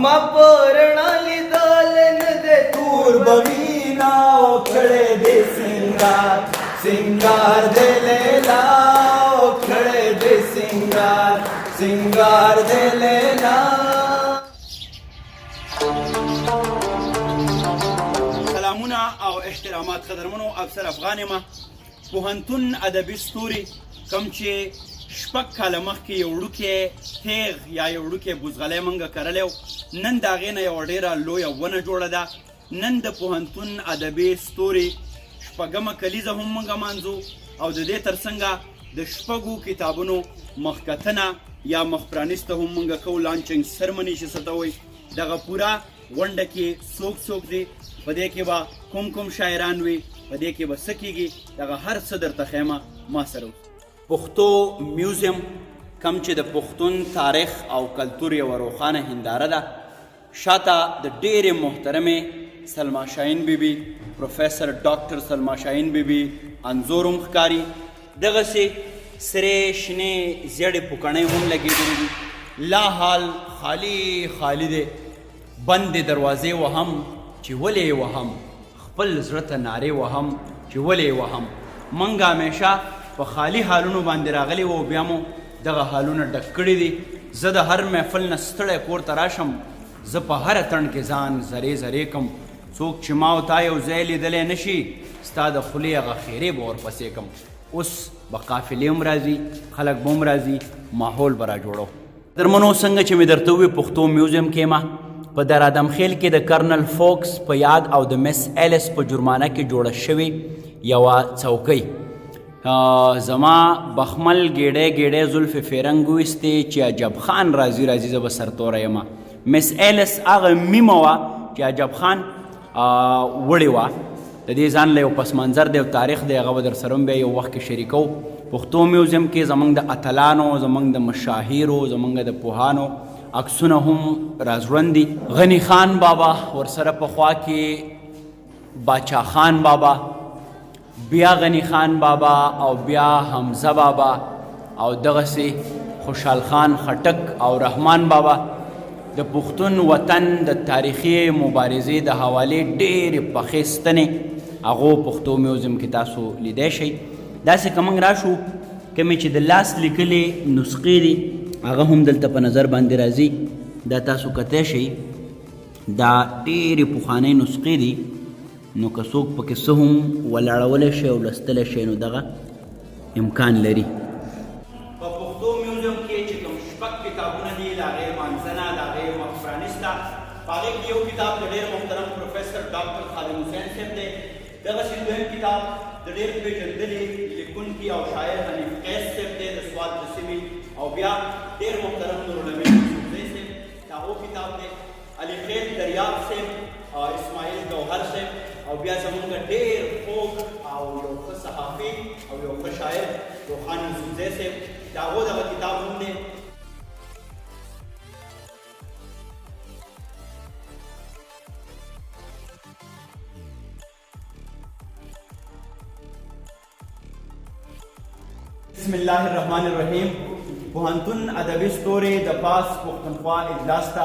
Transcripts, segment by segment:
ما په رڼا لیدل نه دی تور به وینا او کړی دې سینګار، سینګار دې لیلا او کړی دې سینګار، سینګار دې لیلا. سلامونه او احترامات قدرمنو، افسر افغان یم. پوهنتون ادبي ستوري کوم چې شپږ کاله مخکې یو وړوکی تیغ یا یو وړوکی بوزغلی مونږ کرلی و، نن د هغې نه یوه ډېره لویه ونه جوړه ده. نن د پوهنتون ادبي ستوري شپږمه کلیزه هم مونږ مانځو او د دې ترڅنګه د شپږو کتابونو مخکتنه یا مخ پرانیسته هم مونږ کوو، لانچنګ سرمني چې څه ته وایي. دغه پوره غونډه کې څوک څوک دي، په دې کې به کوم کوم شاعران وي، په دې کې به څه کېږي، دغه هر څه درته ښیم، ما سره اوسئ. پښتو میوزیم کوم چې د پښتون تاریخ او کلتور یوه روښانه هنداره ده، شاته د ډېرې محترمې سلما شاهین بي بي، پروفیسر ډاکټر سلما شاهین بي بي انځور هم ښکاري. دغسې سرې شنې زیړې پوکڼۍ هم لګېدلې دي. لا حال خالي خالي دی. بندې دروازې وهم چې ولې یې وهم، خپل زړه ته نارې وهم چې ولې یې وهم. مونږ همیشه په خالي حالونو باندې راغلي وو، بیا مو دغه حالونه ډک کړي دي. زه د هر محفل نه ستړی کور ته راشم، زه په هره تڼ کې ځان ذرې ذرې کم. څوک چې ما او تا یو ځای لیدلی نه شي، ستا د خولې هغه ښېرې به ورپسې کم. اوس به قافلې هم راځي، خلک به هم راځي، ماحول به را جوړو. درمنو، څنګه چې مې درته ووی، پښتو میوزیم کې ما په درادم خیل کې د کرنل فوکس په یاد او د مس الیس په جرمانه کې جوړه شوې یوه څوکۍ. زما بخمل ګیډی ګیډی زلفې فیرنګ وویستې چې عجب خان راځي راځي زه به سرتوری یم. مس الیس هغه میمه وه چې عجب خان وړې وه. د دې ځان له یو پس منظر دی او تاریخ دی، هغه به در سره هم بیا یو وخت کې شریکو. پښتو میوزیم کې زمونږ د اتلانو، زمونږ د مشاهیرو، زمونږ د پوهانو عکسونه هم راځوړند دي. غني خان بابا، ورسره په خوا کې باچا خان بابا، بیا غني خان بابا او بیا حمزه بابا او دغسې خوشحال خان خټک او رحمان بابا. د پښتون وطن د تاریخي مبارزې د حوالې ډېرې پخې ستنې هغو پښتو میوزیم کې تاسو لیدی شئ. داسې که موږ راشو، کومې چې د لاس لیکلې نسخې دي هغه هم دلته په نظر باندې راځي. دا تاسو کتی شئ، دا ډېرې پخوانۍ نسخې دي، نو که څوک پکې څه هم ولاړولی شي او لوستلی شي نو دغه امکان لري. په پښتو میوزیم کې چې کوم شپږ کتابونه دي، د هغې لمانځنه، د هغې مخ پرانیسته، په هغې کې یو کتاب د ډېر محترم پروفیسر ډاکټر خادم حسین صاحب دی. دغسې دویم کتاب د ډېر پېژندلي لیکونکي او شاعر حنیف قیس صاحب دی د سوات د سیمې، او بیا ډېر محترم نورالامین یوسفزی صاحب د هغو کتاب دی. علي خیل دریاب صاحب، اسماعیل ګوهر صاحب او بیا زمونږ ډیر خوږ او یو ښه صحافي او یو ښه شاعر روښان یوسفزی صاحب د هغو دغه کتاب هم دی. بسم الله الرحمن الرحیم. پوهنتون ادبي ستوري د پاس پښتونخوا اجلاس ته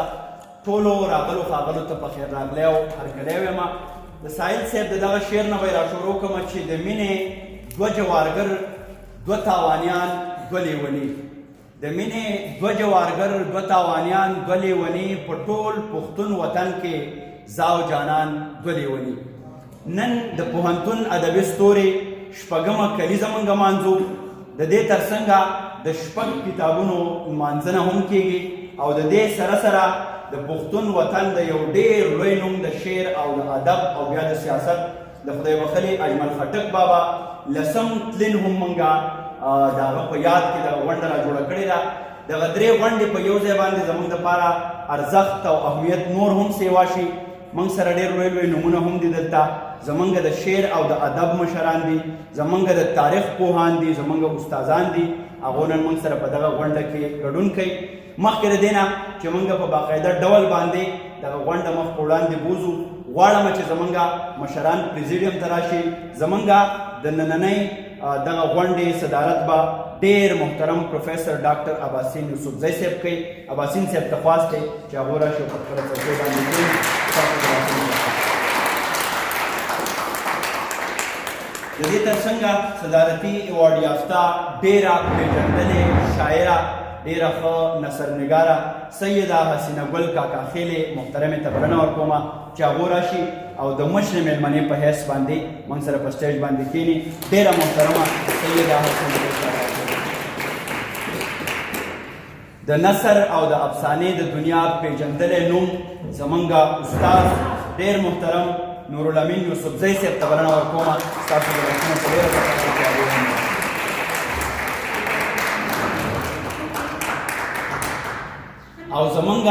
ټولو راغلو ښاغلو ته په خیر راغلی او هرکلی وایم. د ساحل صاحب د دغه شعر نه به یې راشروع کړم چې د مینې دوه جوارګر، دوه تاوانیان، دوه لیوني. د مینې دوه جوارګر، دوه تاوانیان، دوه لیوني، په ټول پښتون وطن کې زاو جانان دوه لیوني. نن د پوهنتون ادبي ستوري شپږمه کلیزه مونږ مانځو، د دې ترڅنګه د شپږ کتابونو لمانځنه هم کیږي او د دې سره سره د پښتون وطن د یو ډیر لوی نوم د شعر او د ادب او بیا د سیاست د خدای بخښلي اجمل خټک بابا لسم تلین هم مونږ د هغه په یاد کې دغه غونډه را جوړه کړې ده. دغه درې غونډې په یو ځای باندې زمونږ دپاره ارزښت او اهمیت نور هم سیوا شي. مونږ سره ډېر لوی لوی نومونه هم دي دلته، زمونږ د شعر او د ادب مشران دي، زمونږ د تاریخ پوهان دي، زمونږ استادان دي، هغو نن مونږ سره په دغه غونډه کې ګډون کوي. مخکې له دې نه چې مونږ په باقاعده ډول باندې دغه غونډه مخ په وړاندې بوځو، غواړم چې زمونږ مشران پریزیډیم ته راشي. زمونږ د نننۍ دغه غونډې صدارت به ډیر محترم پروفیسور ډاکټر اباسین یوسفزی صاحب کوي. اباسین صاحب ته خواست دی چې هغه راشي او په خپله څوکۍ باندې کښېني. ستاسو د راتلو څخه د دې ترڅنګه صدارتي ایوارډ یافته ډیره پیژندلې شاعره، ډیره ښه نثر نګاره سیده حسینه ګل کاکاخیلې محترمې ته بلنه ورکومه چې هغو راشي او د مشرې میلمنې په حیث باندې موږ سره په سټیج باندې کښېني. ډېره محترمه سیده حسینه ګل کاکاخیلې د نثر او د افسانې د دنیا پیژندلی نوم زمونږ استاد ډېر محترم نورالامین یوسفزی صاحب ته بلنه ورکوم. ستاسو د لاسونو په ډېره برکت کې هغوی هم او زمونږ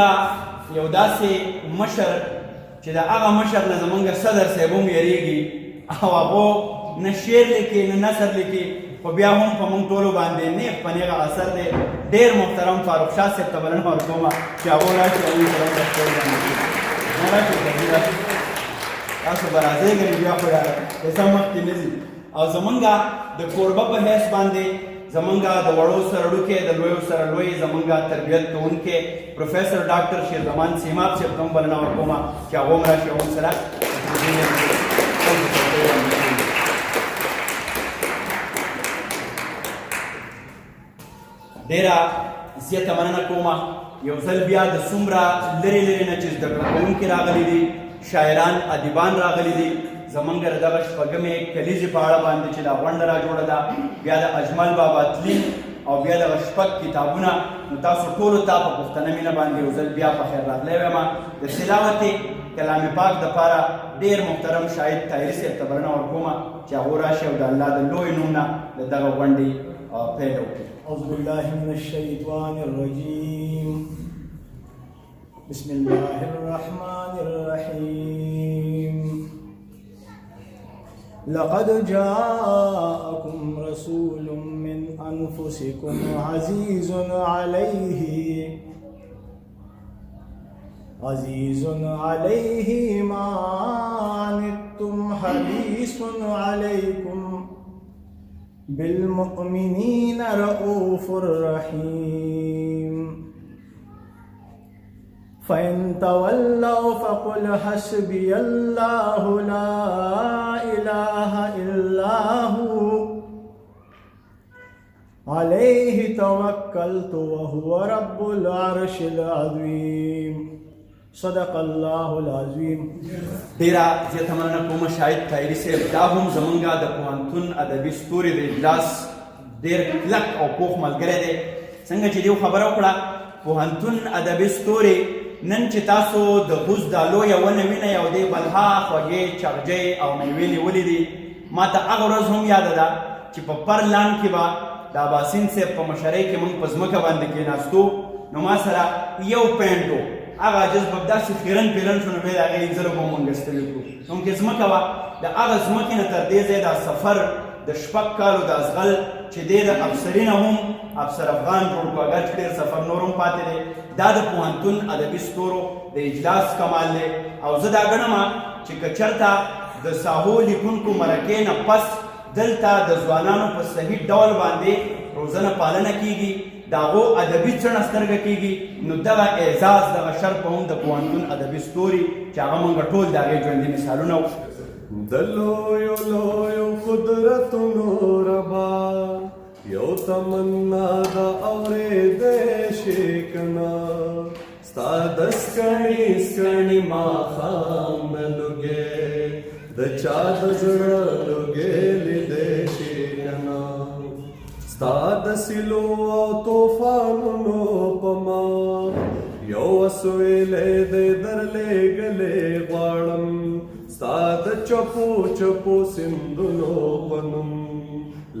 یو داسې مشر چې د هغه مشر نه زمونږ صدر صاحب هم یریږي او هغه نه شعر لیکي نه نثر لیکي، خو بیا هم په مونږ ټولو باندې نیغ په نیغه اثر دی. ډېر محترم فاروق شاه صاحب ته بلنه ورکوم چې هغه راشي او موږ سره په سټیج باندې کښېني. نه راشي که ځي راشي، تاسو به راځئ که نه بیا خو قصه مخکې نه ځي. او زمونږ د کوربه په حیث باندې زمونږ د وړو سره ړوکی، د لویو سره لوی، زمونږ تربیت کوونکی پروفیسور ډاکټر شیرزمان سیماب صاحب ته هم بلنه ورکوم چې هغه هم راشي او موږ سره. ډېره زیاته مننه کوم یو ځل بیا د څومره لرې لرې نه چې زده کړه کوونکي راغلي دي، شاعران ادیبان راغلي دي، زمونږ د دغه شپږمې کلیزې په اړه باندې چې دا غونډه را جوړه ده، بیا د اجمل بابا تلین او بیا دغه شپږ کتابونه، نو تاسو ټولو ته په پښتنه مینه باندې یو ځل بیا په خیر راغلی وایم. د تلاوت کلام پاک دپاره ډېر محترم شاهد طاهري صاحب ته بلنه ورکوم چې هغه راشي او د الله د لوی نوم نه د دغه غونډې پیل وکړي. أعوذ بالله من الشيطان الرجيم. بسم الله الرحمن الرحيم. لقد جاءكم رسول من أنفسكم عزيز عليه ما عنتم حريص عليكم بالمؤمنين رؤوف رحيم. فإن تولوا فقل حسبي الله لا إله إلا هو عليه توكلت وهو رب العرش العظيم. صدق الله العظيم. ډیره زیاته مننه کوم شاهد طاهري صاحب. دا هم زمونږ د پوهنتون ادبي ستوري د اجلاس ډیر کلک او پوخ ملګری دی. څنګه چې دیو خبره وکړه، پوهنتون ادبي ستوري نن چې تاسو د غوز دا لویه ونه وینئ او دې بلها خوږې چغجۍ او میوې نیولې دي، ما ته هغه ورځ هم یاده ده چې په پرلان کې به د اباسین صاحب په مشرۍ کې موږ په ځمکه باندې کېناستو، نو ما سره یو پینټ و، هغه عاجز به داسې خیرن پیرن شو، نو بیا د هغې اینځلو به مونږ ستړي کړو. چونکې ځمکه وه، د هغه ځمکې نه تر دې ځایه دا سفر د 6 کالو دا زغل چې دی د افسري نه هم افسر افغان جوړ کړو، اګر چې ډېر سفر نور هم پاتې دی. دا د پوهنتون ادبي ستورو د اجلاس کمال دی. او زه دا ګڼم چې که چېرته د ساحو لیکونکو مرکې نه پس دلته د ځوانانو په صحیح ډول باندې روزنه پالنه کیږي، د هغو ادبي څڼه سترګه کیږي، نو دغه اعزاز، دغه شرف هم د پوهنتون ادبي ستوري چې هغه مونږ ټول د هغې ژوندي مثالونه وو. د لویو لویو قدرتونو ربا، یو تمنا د اورېدی شي که نه؟ ستا د سکڼي سکڼي ماښام نه لوګی د چا د زړه لوګی لیدی شي که نه؟ ستا د سیلو او طوفانونو په مخ یو اسویلی دی درلېږلی غواړم. ستا د چپو چپو سیندونو په نوم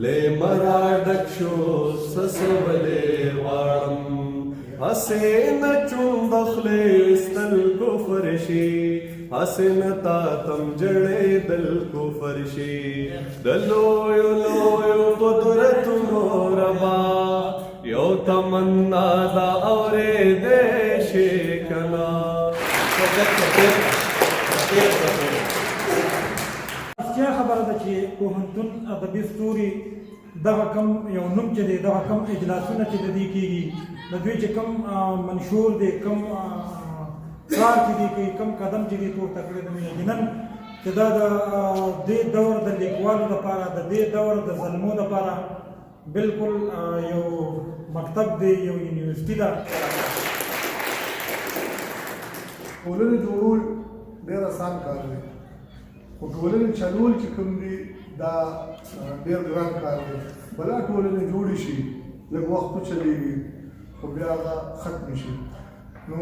لېمه را ډک شو څڅولې غواړم. هسې نه چون د خولې ویستل کفر شي، هسې نه تا تم جړېدل کفر شي. د لویو لویو قدرتونو ربا، یو تمنا دا اورېدی شي که نه؟ رښتیا خبره ده چې پوهنتون ادبي ستوري دغه کم یو نوم چې دی، دغه کم اجلاسونه چې د دې کېږي، د دوی چې کم منشور دی، کم کار چې دی کوي، کم قدم چې دی پورته کړی دی، یقینا چې دا د دې دور د لیکوالو لپاره، د دې دور د زلمو لپاره بالکل یو مکتب دی، یو یونیورسټي ده. ټولنې جوړول ډېر اسان کار دی، خو ټولنې چلول چې کوم دي، دا ډېر ګران کار دی. بلا ټولنې جوړې شي، لږ وخت وچلېږي، خو بیا هغه ختمې شي. نو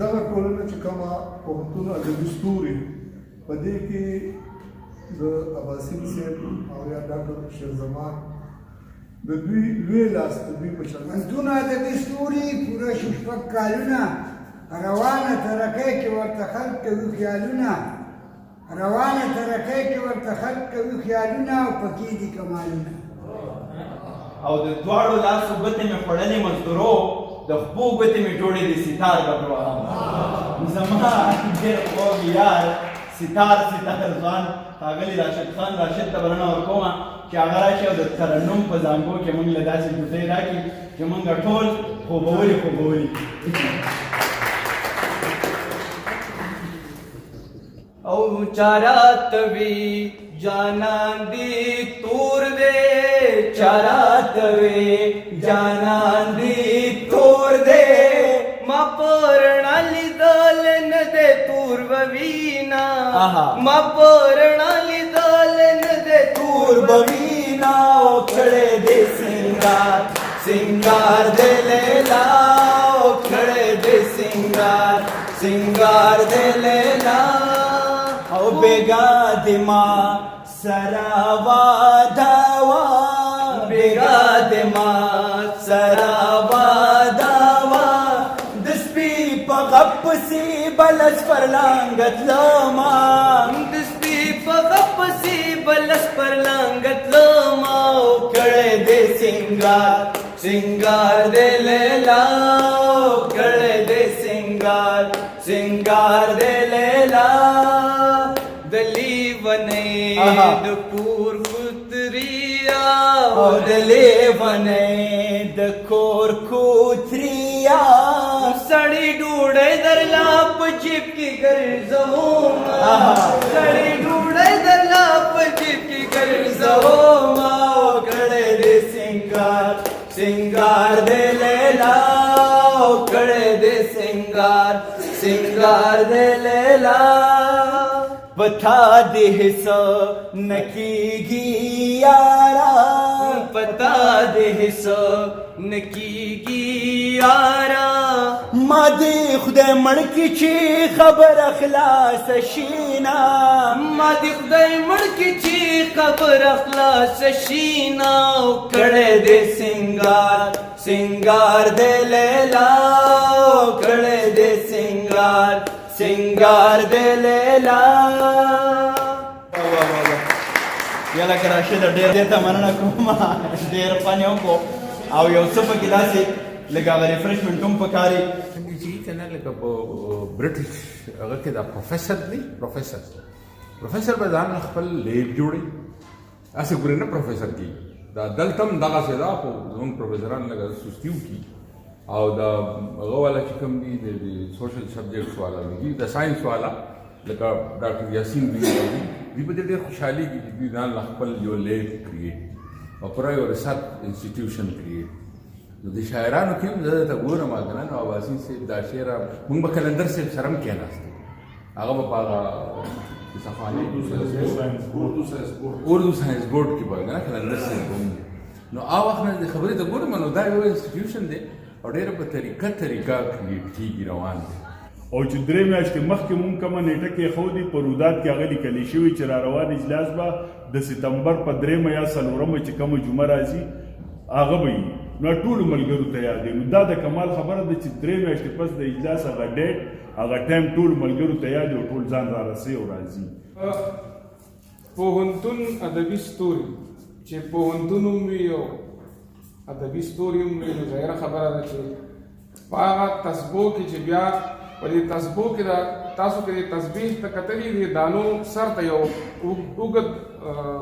دغه ټولنه چې کومه پوهنتون ادبي ستوري، په دې کې د اباسین صاحب او یا ډاکټر شیرزمان د دوی لوی لاس د دوی په چلن. پوهنتون ادبي ستوري پوره شو 6 کالونه، روانه ترقۍ کې ورته خلق کوي خیالونه، روانه ترقۍ کې ورته خلق کوي خیالونه، او پکې دي کمالونه. او د دواړو لاسو ګوتې مې خوړلې مزدورو، د خپو ګوتې مې جوړې دي، ستار به پرې وهم. زما ډېر خوږ یار ستار ستار ځوان ښاغلي راشد خان راشد ته بلنه ورکومه چې هغه راشي او د ترنم په زانګو کې موږ له داسې ډوډۍ راکړي چې موږ ټول خوبولي خوبولي. او چارات وی جانان دی تور دے، چارات وی جانان دی تور دے، ما پرणाली دلن دے تور وینا، ما پرणाली دلن دے تور بوینا. او کھڑے دے سنگار، سنگار دے لیلا، او کھڑے دے سنگار، سنگار دے لیلا. او بیگا دما سرا واداوا، بیگا دما سرا واداوا، د سپي په غپ سی بلس فرلانګت لما، د سپي په غپ سی بلس فرلانګت لما. کړه دې سنگار، سنگار دې لیلا، کړه دې سنگار، سنگار دې لیلا. دلی ونې د کور کوتریا، او دلی ونې د کور کوتریا، سړی ډوډۍ درلا په جیب کې ګرځوم، سړی ډوډۍ درلا په جیب کې ګرځوم. کړه دې سنگار، سنگار دې لیلا، کړه دې سنگار، سنگار دې لیلا. پتا دې حصہ نکیږي یارا، پتا دې حصہ نکیږي یارا، ما دې خدای مړ کی چې خبر خلاص شینا، ما دې خدای مړ کی چې خبر خلاص شینا. کړه دې سنگار، سنگار دې لیلا، کړه دې سنگار، سنگار دې لیلا. یاله که راشد، ډېر دې ته مننه کوم، ډېر خوند یې وکړو او یو څه پکې داسې لږ هغه refreshment هم پکاري. څنګه چې که نه، لکه په برټش هغه کې دا پروفیسر دی، پروفیسر به ځان خپل lab جوړي، هسې ګورې نه پروفیسر کېږي. دا دلته هم دغسې ده، خو زموږ پروفیسران لږه سستي وکړي او دا هغه والا چې کوم دي، د social subjects والا دي، د ساينس والا لکه ډاکټر یاسین دوی دي، دوی په دې ډېر خوشحالېږي چې دوی ځان له خپل یو lab create او پوره یو research institution create. نو د شاعرانو کې هم زه درته ګورم که نه، نو عباسي صاحب دا شعر، موږ به قلندر صاحب سره هم کېناستو، هغه به په هغه کیسهخانې اردو ساينس بورډ کې به که نه قلندر صاحب هم. نو هغه وخت نه د خبرې ته ګورم، نو دا یو institution دی او ډېره په طریقه طریقه create کېږي، روان دی. او چې 3 میاشتې مخکې مونږ کومه نیټه کېښودې، په روداد کې هغه لیکل شوي چې را روان اجلاس به د ستمبر په 3مه یا 4مه چې کومه جمعه راځي هغه به وي، نو ټولو ملګرو ته یادې. نو دا د کمال خبره ده چې 3 میاشتې پس د اجلاس هغه date، هغه time ټولو ملګرو ته یاد او ټول ځان را رسي او راځي. پوهنتون ادبي ستوري چې پوهنتون هم وي او ادبي ستوري هم وي، نو ظاهره خبره ده چې په هغه تسبو کې چې بیا په دې تسبو کې دا تاسو کې د تسبیح ته کتلي دي، دانو سر ته یو اوږد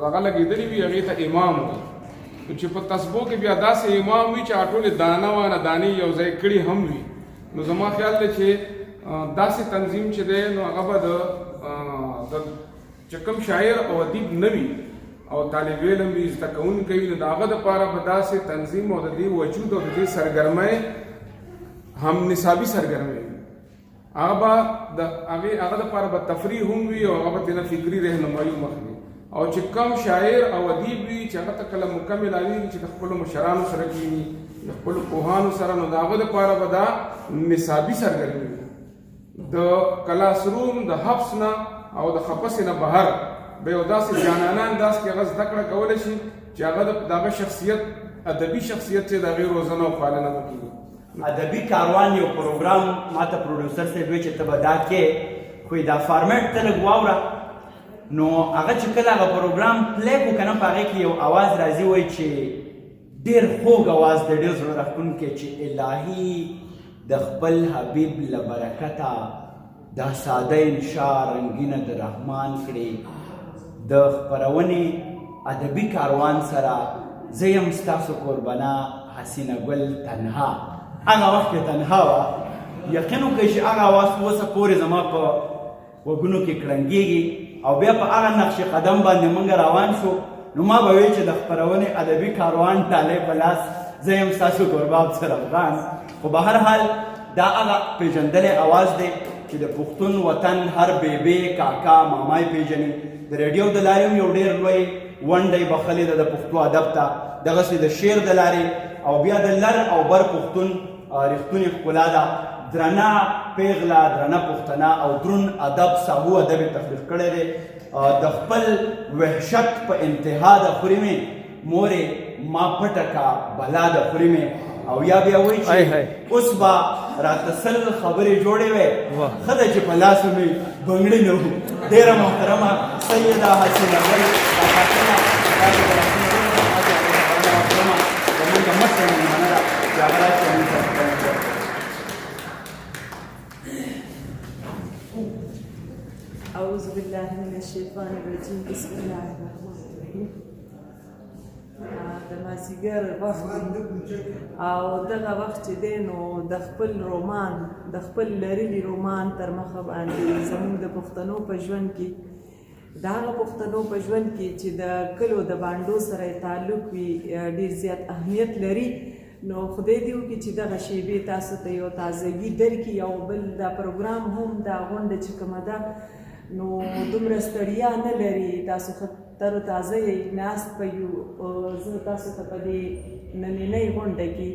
هغه لګېدلی وي، هغې ته امام وایي. نو چې په تسبو کې بیا داسې امام وي چې هغه ټولې دانه وانه دانې یو ځای کړي هم وي، نو زما خیال دی چې داسې تنظیم چې دی نو هغه به د چې کوم شاعر او ادیب نه وي او طالب علم وي، زده کوونکی وي، نو د هغه دپاره به داسې تنظیم او د دې وجود او د دې سرګرمۍ هم نصابي سرګرمۍ وي، هغه به د هغې هغه دپاره به تفریح هم وي او هغه به ترې نه فکري رهنمایي هم اخلي. او چې کوم شاعر او ادیب وي چې هغه ته کله موقع ملاویږي چې د خپلو مشرانو سره کښېني، د خپلو پوهانو سره، نو د هغه دپاره به دا نصابي سرګرمي وي. د کلاس روم د حبس نه او د خپسې نه بهر به یو داسې جانانه انداز کې هغه زده کړه کولی شي چې هغه د هغه شخصیت ادبي شخصیت چې د هغې روزنه او پالنه وکړي. ادبي کاروان یو پروګرام ماته پروډوسر صاحب وی چې ته به دا کې، خو دا فارمیټ ته لږ واوره. نو هغه چې کله هغه پروګرام پلی کو که نه، په هغې کې یو اواز راځي، وایي چې ډېر خوږ اواز دی، ډېر زړه راښکونکی، چې الهي د خپل حبیب له برکته دا ساده انشا رنګینه د رحمان کړې. د خپرونې ادبي کاروان سره زه یم ستاسو کوربنه حسینه ګل تنها. هغه وخت کې تنها وه، یقین وکړئ چې هغه اواز اوسه پورې زما په غوږونو کې کړنګېږي. او بیا په هغه نقش قدم باندې مونږ روان شو، نو ما به ویل چې د خپرونې ادبي کاروان ټالۍ په لاس زه یم ستاسو کوربه افسر افغان. خو به هر حال دا هغه پېژندلی اواز دی چې د پښتون وطن هر بیبې، کاکا، ماما یې پېژني. د ریډیو د لارې هم یو ډېر لوی ونډه یې بخښلې ده د پښتو ادب ته، دغسې د شعر د لارې او بیا د لر او بر پښتون رښتونې ښکلا ده. درنه پیغله، درنه پښتنه او درون ادب، ساهو ادب یې تخلیق کړی دی. د خپل وحشت په انتها د خورې مې مورې ما پټه کا بلا د خورې مې، او یا بیا وایي چې اوس به راته سل خبرې جوړې وې، ښه ده چې په لاسو مې بنګړي نه وو. ډېره محترمه سیده حسینه ګل کاکا، تاسو به زمونږ مشره مېلمنه ده چې هغه راشي موږ سره خبرې وکړي. أعوذ بالله من الشيطان الرجيم، بسم الله الرحمن الرحيم. د مازیګر وخت او دغه وخت چې دی نو د خپل رومان، د خپل لرلي رومان تر مخه باندې زموږ د پښتنو په ژوند کې، د هغه پښتنو په ژوند کې چې د کلو د بانډو سره یې تعلق وي، ډېر زیات اهمیت لري. نو خدای دې وکړي چې دغه شیبې تاسو ته یو تازګي درکړي، او بل دا پروګرام هم، دا غونډه چې کومه ده نو دومره ستړیا نه لري، تاسو ښه تر و تازه یئ، ناست به یو. زه تاسو ته په دې نننۍ غونډه کې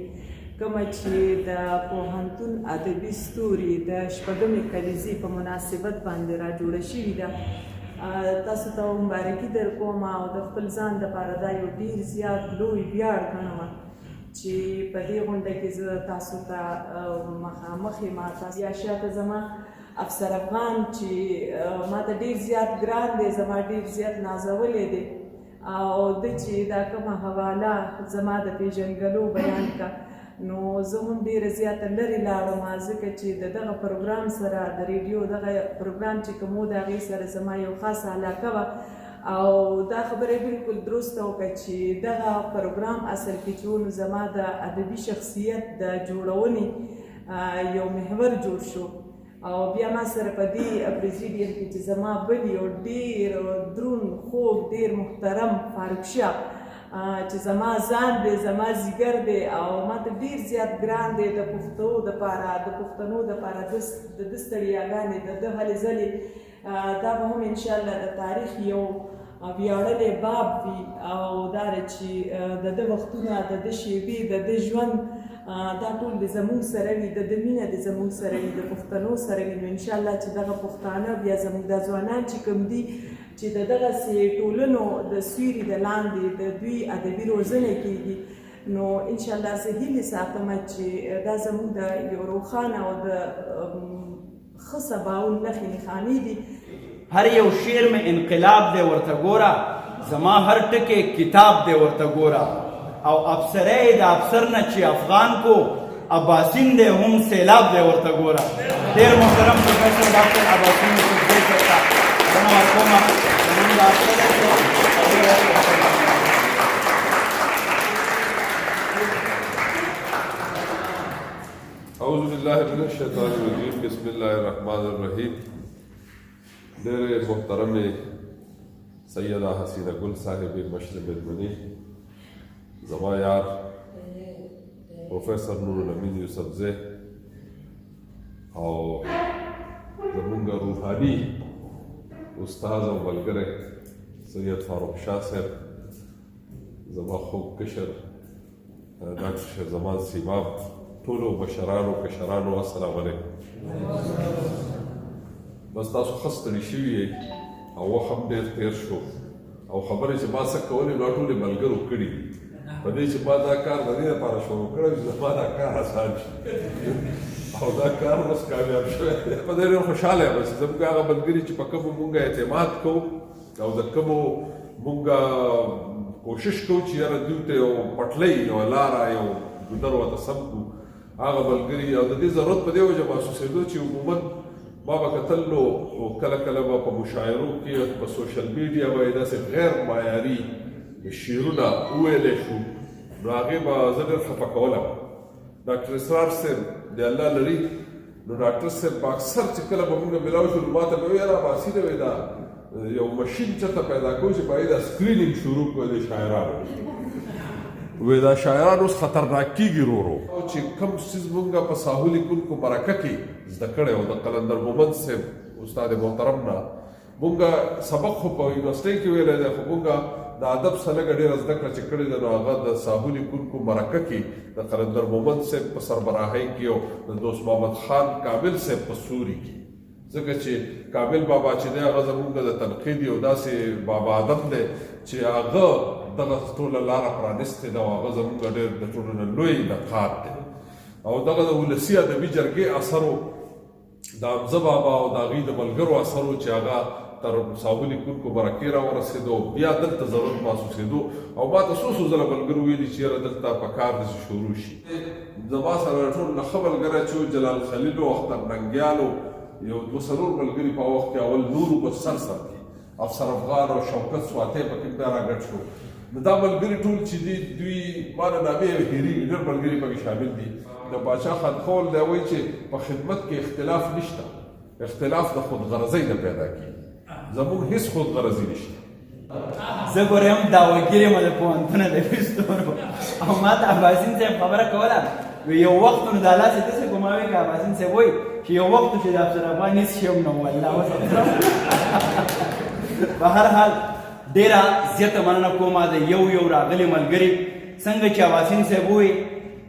کومه چې د پوهنتون ادبي ستوري د شپږمې کلیزې په مناسبت باندې را جوړه شوې ده، تاسو ته مبارکي در کوم، او د خپل ځان دپاره دا یو ډېر زیات لوی ویاړ ګڼم چې په دې غونډه کې زه تاسو ته مخامخ یم. تاسو یا شاته زما افسر افغان چې ما ته ډېر زیات ګران دی، زما ډېر زیات نازولی دی، او ده چې دا کومه حواله زما د پېژندګلو بیان کا، نو زه هم ډېره زیاته لرې لاړم، ځکه چې د دغه پروګرام سره، د ریډیو دغه پروګرام چې کوم و، د هغې سره زما یو خاصه علاقه وه. او دا خبره بالکل درسته وکړه چې دغه پروګرام اصل کې چې و نو زما د ادبي شخصیت د جوړونې یو محور جوړ شو. او بیا ما سره په دې پریزیډیم کې چې زما بل یو ډېر درون، خوږ، ډېر محترم فاروق شاه چې زما ځان دی، زما ځیګر دی، او ما ته ډېر زیات ګران دی، د پښتو دپاره، د پښتنو دپاره د ده ستړیاګانې، د ده هلې ځلې، دا به هم انشاءالله د تاریخ یو ویاړلی باب وي. او دا چې د ده وختونه، د ده شیبې، د ده ژوند، دا ټول د زموږ سره وي، د ده مینه د زموږ سره وي، د پښتنو سره وي. نو انشاءالله چې دغه پښتانه بیا زموږ دا ځوانان چې کوم دي چې د دغسې ټولنو د سیوري د لاندې د دوی ادبي روزنه کېږي، نو انشاءالله زه هیلې ساتم چې دا زموږ د یو روښانه او د ښه سباوون نښې نښانې دي. هر یو شعر مې انقلاب دی ورته ګوره، زما هر ټکی کتاب دی ورته ګوره، او افسری د افسر نه چې افغان کو اباسین دی هم سیلاب دی ورته ګوره. ډېر محترم پروفیسر ډاکټر اباسین یوسفزی صاحب ته مننه ورکوم، زمونږ افسر. بالله من الشیطان الرجیم، بسم الله الرحمن الرحیم۔ ډېرې محترمې سیده حسینه ګل صاحبې، مشر مېلمنې، زما یار پروفیسر نور الامین یوسفزی او زمونږ روحاني استاد او ملګری سید فاروق شاه صاحب، زما خوږ کشر ډاکټر شیر زمان سیماب، ټولو مشرانو کشرانو، السلام علیکم۔ بس تاسو ښه ستړي شوي یئ او وخت هم ډېر تېر شو او خبرې چې ما څه کولې نو ټولې ملګرو کړي دي۔ په دې چې ما دا کار د دې لپاره شروع کړی چې زما دا کار اسان شي او دا کار اوس کامیاب شوی دی۔ په دې ډېر خوشحاله یم چې زموږ هغه ملګري چې په کومو مونږ اعتماد کوو او د کومو مونږ کوشش کوو چې یاره دوی ته یو پټلۍ، یوه لاره، یو ګودر ورته سم کړو، هغه ملګري۔ او د دې ضرورت په دې وجه محسوسېدو چې عموماً ما به کتل نو کله کله به په مشاعرو کې، په سوشل میډیا به یې داسې غیر معیاري شعرونه وویلی شو، نو هغې به زه ډېر خفه کولم۔ ډاکټر اسرار صاحب د الله لري، نو ډاکټر صاحب به اکثر چې کله به مونږ ملاو شو نو ما ته به ویل، یاره عباسي نه وی، دا یو مشین چېرته پیدا کوو چې باید دا سکرینینګ شروع کړو د شاعرانو۔ وی دا شاعران اوس خطرناک کیږي رو رو۔ او چې کوم څیز مونږ په ساحو لیکونکو مرکه کې زده کړی او د قلندر مومند صاحب استاد محترم نه مونږ سبق خو په یونیورسټۍ کې ویلی دی، خو مونږ د ادب څه لږه ډېره زده کړه چې کړې ده نو هغه د ساحو لیکونکو مرکه کې د قلندر مومند صاحب په سربراهۍ کې او د دوست محمد خان کامل صاحب په سوري کې، ځکه چې کامل بابا چې دی هغه زمونږ د تنقید یو داسې بابا ادم دی چې هغه دغه ټوله لاره پرانیستې ده او هغه زمونږ ډېر د ټولو نه لوی نقاد دی۔ او دغه د ولسي ادبي جرګې اثر و، د حمزه بابا او د هغوی د ملګرو اثر و چې هغه تر ساحو لیکونکو مرکې را ورسېدو او بیا دلته ضرورت محسوسېدو۔ او ما ته څو څو ځله ملګرو ویلي چې یاره دلته په کار دی چې شروع شي۔ زما سره ټول نه ښه ملګری چې جلال خلیل و، اختر ننګیال و، یو دوه څلور ملګري په وخت کې اول نورو په سر سر کې افسر افغان او شوکت سواتی پکې بیا راګډ شو۔ نو دا ملګري ټول چې دي دوی ما نه نامې هېرېږي، ډېر ملګري پکې شامل دي۔ د باچا خان قول دی، وایي چې په خدمت کې اختلاف نشته، اختلاف د خود غرضۍ نه پیدا کېږي۔ زموږ هیڅ خود غرضي نشته۔ زه ګورې هم دعوهګیر یم د پوهنتون ادبي ستورو او ما ته اباسین صاحب خبره کوله، وی یو وخت نو د الله څه داسې کومه وی که اباسین صاحب وایي چې یو وخت چې د افسر افغان هېڅ شی هم نه و، الله وساتم۔ په هر حال ډېره زیاته مننه کوم د یو یو راغلي ملګري۔ څنګه چې اباسین صاحب ووایي،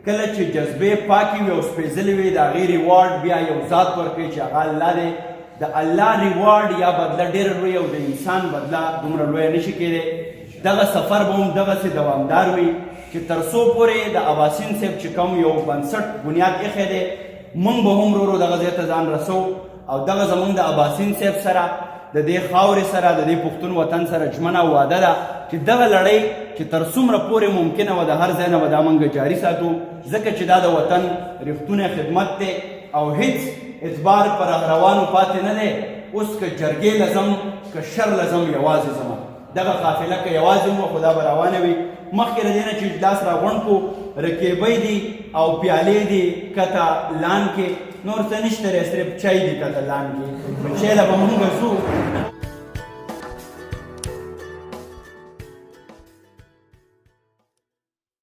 کله چې جذبې پاکې وي او سپېڅلې وي، د هغې reward بیا یو ذات ورکوي چې هغه الله دی۔ د الله reward یا بدله ډېره لویه او د انسان بدله دومره لویه نشي کېدی۔ دغه سفر به هم دغسې دوامدار وي چې تر څو پورې د اباسین صاحب چې کوم یو بنسټ بنیاد ایښی دی، موږ به هم ورو ورو دغه ځای ته ځان رسوو۔ او دغه زموږ د اباسین صاحب سره، د دې خاورې سره، د دې پښتون وطن سره ژمنه او وعده ده چې دغه لړۍ چې تر څومره پورې ممکنه وه د هر ځای نه به دا موږ جاري ساتو، ځکه چې دا د وطن رښتونی خدمت دی او هیڅ اعتبار پر روانو پاتې نه دی۔ اوس که جرګې لزم که شر لزم یوازې زما دغه قافله که یوازې مو خدا به روانه وي۔ مخکې له دې نه چې اجلاس راغونډ کړو، رکیبۍ دي او پیالې دي کته لان کې، نور څه نشته دی، صرف چای دي کته لان کې، نو چای له به مونږ ځو۔